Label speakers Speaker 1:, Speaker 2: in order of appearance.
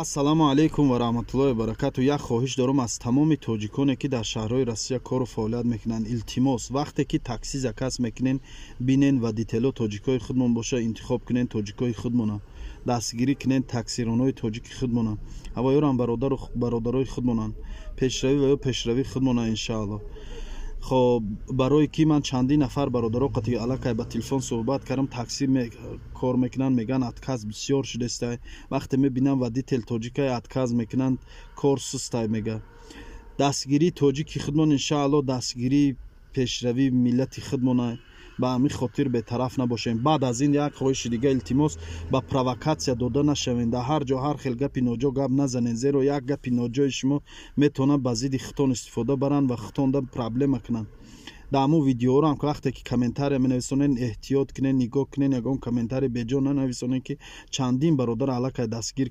Speaker 1: Ассалому алайкум ва раҳматуллоҳи ва баракату. Як хоҳиш дорам аз тамоми тоҷиконе, ки дар шаҳрҳои Россия кору фаъолият мекунанд. Илтимос, вақте ки такси заказ мекунен, бинен, водитело тоҷикои худмон боша, интихоб кунен тоҷикои худмона, дастгирӣ кунен таксиронои тоҷики худмона. Ҳавоёрам бародарои худмонанд, пешравӣ ва ё пешравии худмона, иншаалло. Хоб, барое ки ман чандин нафар бародаро қати аллакай ба телефон суҳбат кардам, такси кор мекунанд, мегӯянд, отказ бисёр шудестай. Вақте мебинам, водитель тоҷикай, отказ мекунанд, кор сустай, мега. Дастгирии тоҷики худмон, иншаалло, дастгирии пешравии миллати худмона. Ба ҳамин хотир бетараф набошем. Баъд аз ин як хоҳиши дига: илтимос, ба провокатсия дода нашавем, дар ҳар ҷо ҳар хел гапи ноҷо гап назанем, зеро як гапи ноҷои шумо метавонад ба зидди худтон истифода баранд ва худтонда проблема кунанд. Дар ҳамун видеоро ҳам, вақте ки комментария менависонен, эҳтиёт кунен, нигоҳ кунен, ягон комментарий беҷо нанависонен, ки чандин бародар аллакай дастгир.